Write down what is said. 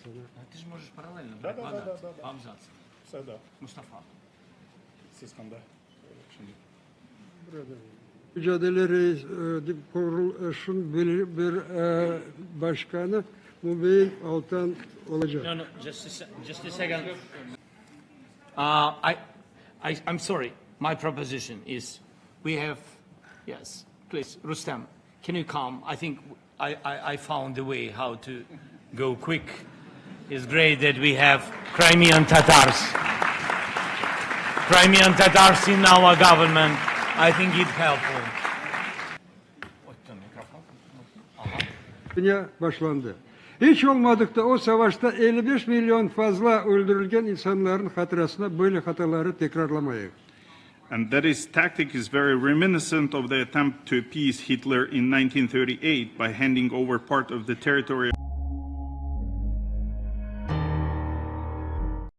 Sana. Ти ж можеш паралельно Да, да, да, перекладати да, да, да. по абзацам. Все, да. Мустафа. Siz qanday? Şimdi. Mücadele reis, kuruluşun bir başkanı Mübin Altan olacak. No, no, just a second. I'm sorry. My proposition is we have, yes, please, Rustem, can you come? I think I found the way how to go quick. It's great that we have Crimean Tatars. Crimean Tatars in our government. I think it's helpful. Mikrofon. Dünya başlandı. Hiç olmadık da o savaşta 55 milyon fazla öldürülgen insanların hatırasına böyle hataları tekrarlamayıq. And that is tactic is very reminiscent of the attempt to appease Hitler in 1938 by handing over part of the territory